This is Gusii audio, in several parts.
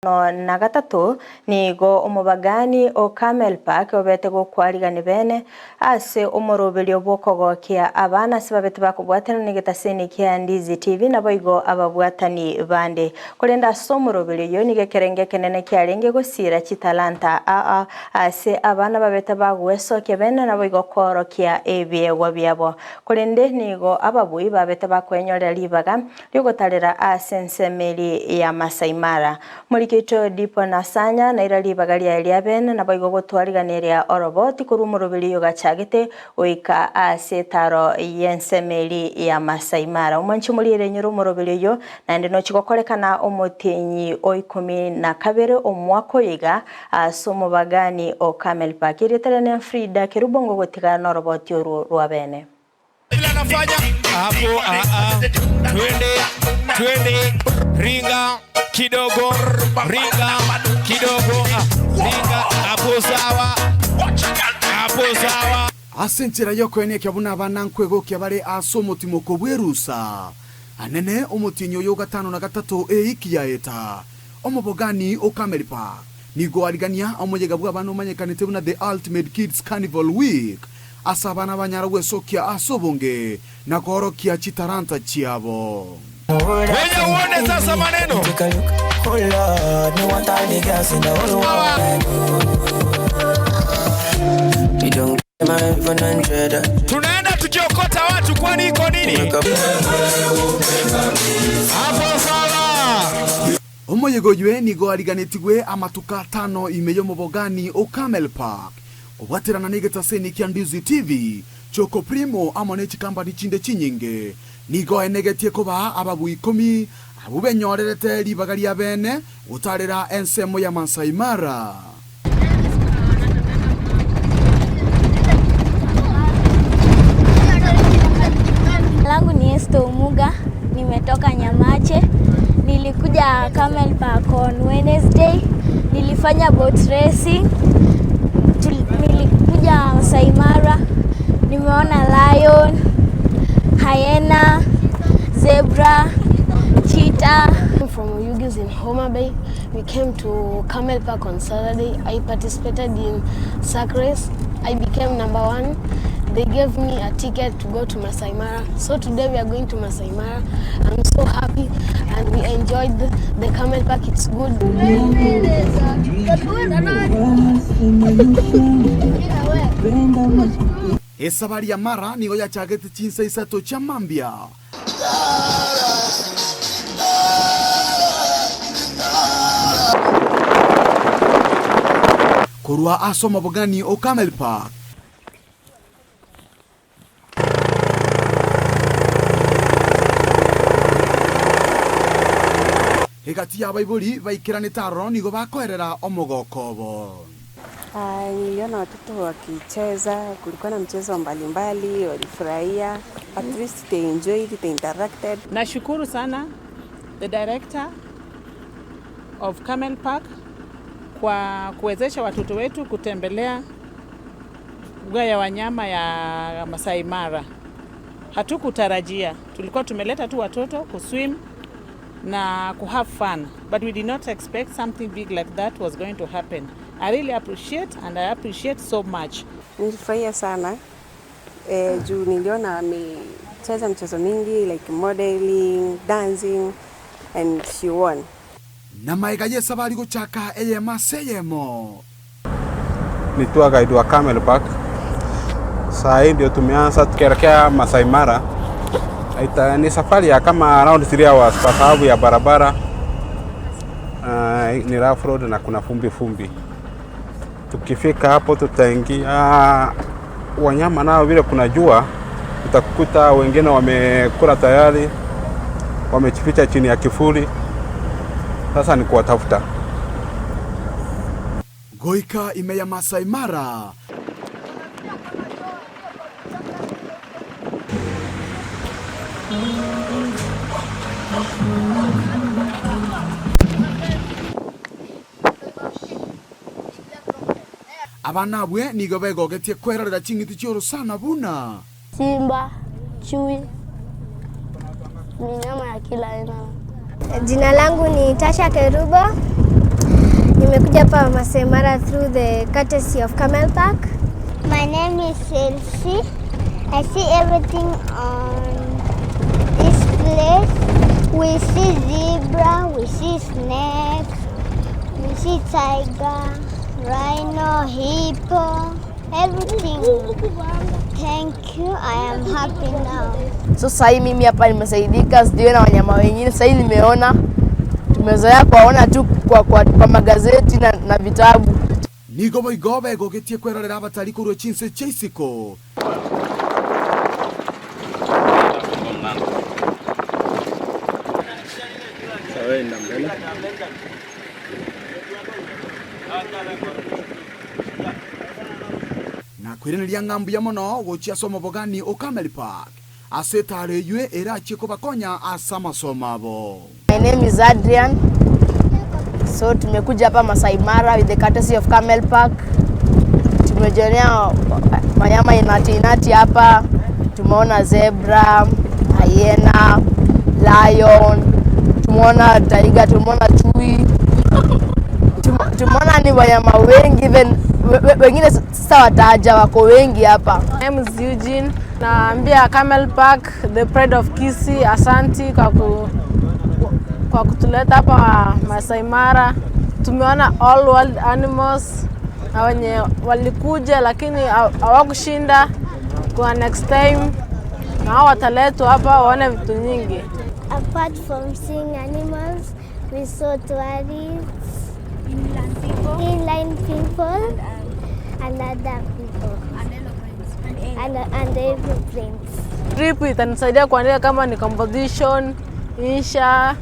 Na gatato, nigo omobagani o Carmel Park obete gokwarigani bene ase omoroberio bw'okogokia abana ase babete bakobwatana negetaseni kia Ndizi TV naboigo ababwatani bande. Korende ase omoroberio oyio nigo ekerengo ekenene kiarenge gosiira chitalanta aa ase abana babete bagwesokia bene naboigo koorokia ebiegwa biabo. Korende nigo ababui babete bakwenyorera ribaga Ri'ogotarera ase ensemo eria ya Masai Mara. Morikito Dipo Nasanya naira ribaga riaye ria bene, naboigo gotwariganeria oroboti korwa omoroberi oyo gachagete goika ase etaro y'ensemo eria ya Masai Mara. Omwanchi omoriere enyore omoroberi oyio, naende nochie gokorekana omotienyi o ikomi na kabere omwaka oyo iga ase omobagani o Camel Park. Erieta riane Frida Kerubo ngogotiga noroboti orwo rwa bene. Vile anafanya hapo, ah, ah. Twende twende, ringa kidogo, ringa kidogo, ah, ringa hapo sawa, hapo sawa. Ase enchera y'okoenekia buna abana nkwegokia bare ase omotimoko bw'erusa anene omotienyi oyo o gatano na gatato eiki yaeta, omobogani o Camel Park nigo arigania omoyega bw'abana omanyekanete buna The Ultimate Kids Carnival Week Ase abana banyara gwesokia ase obonge na koorokia chitalanta chiabo. Ngoja uone sasa maneno. Tunaenda tukiokota watu, kwani iko nini hapo? Sawa. Omoyega oyio nigo ariganetigwe amatuko atano ime y'omobogani o Camel Park, Kobwaterana negetaseni kia Ndizi TV, Choco Primo amo ne chikambani chinde chinyinge, nigo enegetie kobaa ababui ikomi abwo benyorerete ribaga ria bene gotarera ensemo ya Maasai Mara. Langu ni Esther Omuga, nimetoka Nyamache. Nilikuja Camel Park on Wednesday, nilifanya boat racing. Nilikuja Masai Mara, nimeona lion, hyena, zebra, cheetah. I'm from Oyugis in Homa Bay. We came to Camel Park on Saturday. I participated in sack race. I became number one. They gave me a ticket to go to Masai Mara. So today we are going to Masai Mara. I'm so happy and we enjoyed the Camel Park. It's good. Esabari ya Mara nigo yachagete chinsa isato chia mambia. Korwa ase omobogani o Camel Park. Egati y'abaibori baikeranete aroro nigo bakoerera omogoko obo. Niliona watoto wakicheza, kulikuwa na mchezo mbalimbali, walifurahia, at least they enjoyed, they interacted. Nashukuru sana the director of Camel Park kwa kuwezesha watoto wetu kutembelea mbuga ya wanyama ya Masai Mara. Hatukutarajia, tulikuwa tumeleta tu watoto kuswim na kuhave fun, but we did not expect something big like that was going to happen. I really appreciate and I appreciate so much. Nilifurahia sana juu niliona amecheza mchezo mingi like modeling, dancing and she won. Na magega y'esabari gochaka eyemo ase eyemo. Ni tour guide wa Camel Park. Saa hii ndio tumeanza tukielekea Masai Mara. Ita, ni safari ya kama around 3 hours kwa sababu ya barabara ni rough road na kuna fumbi fumbi. Tukifika hapo tutaingia wanyama nao vile kuna jua, utakuta wengine wamekula tayari, wamejificha chini ya kivuli. Sasa ni kuwatafuta. Goika ime ya Masai Mara. Abana abwe nigo begogetie kwerorera ching'iti chi'orosana buna. Simba, chui, minyama ya kila aina. Jina langu ni Tasha Kerubo. Nimekuja hapa Masai Mara through the courtesy of Camel Park. My name is Elsie. I see everything on this place. We see zebra, we see snake, we see tiger, rhino, hippo, everything. Thank you. I am happy now. So sahii mimi hapa nimesaidika, sijui na wanyama wengine. Sahii nimeona, tumezoea kuwaona tu kwa, kwa, kwa magazeti na, na vitabu. Nigo boigo begogetie kwerorera abatari korwa chinse chia isiko. Na koiraneria ng'a mbuya mono gochia ase omobogani o Camel Park, ase etaaro eyio erachie kobakonya ase amasomo abo. My name is Adrian. So tumekuja hapa Masai Mara with the courtesy of Camel Park. Tumejionea wanyama inati inati hapa. Tumeona zebra, hyena, lion, tumeona tiger, tumeona chui. Tumeona ni wanyama wengi even wengine sasa wataja wako wengi hapa. My name is Eugene. Naambia Camel Park, the pride of Kisii, asanti kwa ku, kwa kutuleta hapa Masai Mara. Tumeona all wild animals na wenye walikuja lakini hawakushinda. Kwa next time na hao wataletwa hapa waone vitu nyingi. Apart from seeing animals, we saw tourists, inland people, and other people, and aeroplanes. Trip itanisaidia kuandika kama ni composition, insha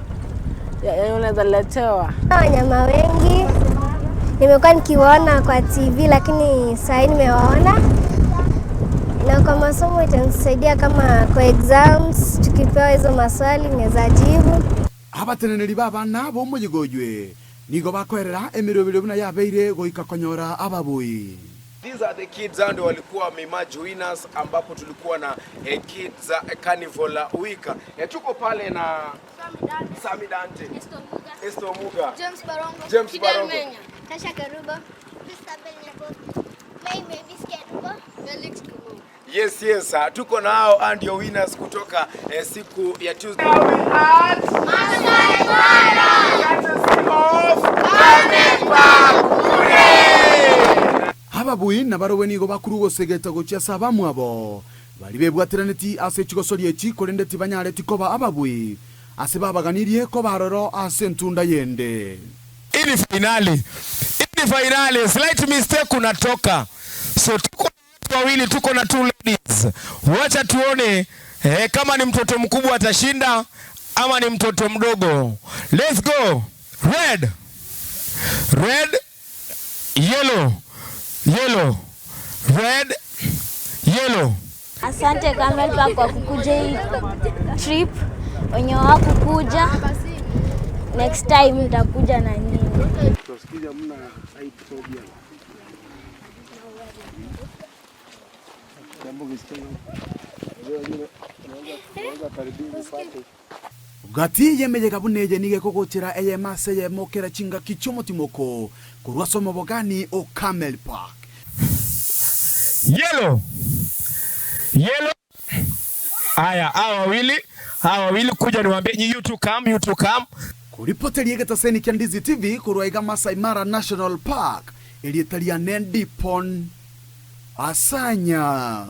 ya unaweza letewa. Wanyama wengi nimekuwa nikiwaona kwa TV lakini sasa nimewaona, na kwa masomo itanisaidia kama kwa exams tukipewa hizo maswali naweza jibu. Abateneneri b'abana b'omoyiga oywe nigo bakoerera emerobero buna yabeire goika konyora ababui. These are the kids, hao ndio walikuwa wameemerge winners, ambapo tulikuwa na Kids Carnival Week. Tuko pale na Sami Dante, Esto Muga, James Barongo, James Fidel Barongo. Menya, Tasha Kerubo, Christabel Nyako, May Mavis Kerubo, Felix Kumu. Yes, tuko na hao hao ndio winners kutoka siku ya Tuesday. Masai Mara! Ababui nabarobwe nigo bakorwa gosegeta gochia ase abamwabo baria bebwateraneti ase chigosori echi, korende tibanyareti koba ababui ase babaganirie koba aroro ase entunda yende. Hii ni finali. Hii ni finali. Slight mistake unatoka. So tuko na watu wawili, tuko na two ladies. Wacha tuone kama ni mtoto mkubwa atashinda ama ni mtoto mdogo. Let's go. Red. Red. Yellow. Yellow. Red. Yellow. Asante Camel Park kwa kukuja hii trip. Wenye hawakukuja, next time nitakuja na nyinyi. Tusikiza mna height phobia. Jambo kisikia. Unaweza karibia upate. Gati yemeyega buna eye nigo ekogochera eyemo ase eyemo kera chingaki chi'omotimoko korwa ase omobogani o Camel Park. Yellow. Yellow. Haya, hawa wawili kuja niwaambie nyi, you two come, you two come. Koripoteria egetaseni kia Ndizi TV korwa iga Masai Mara National Park, erieta riane Ndipon Asanya.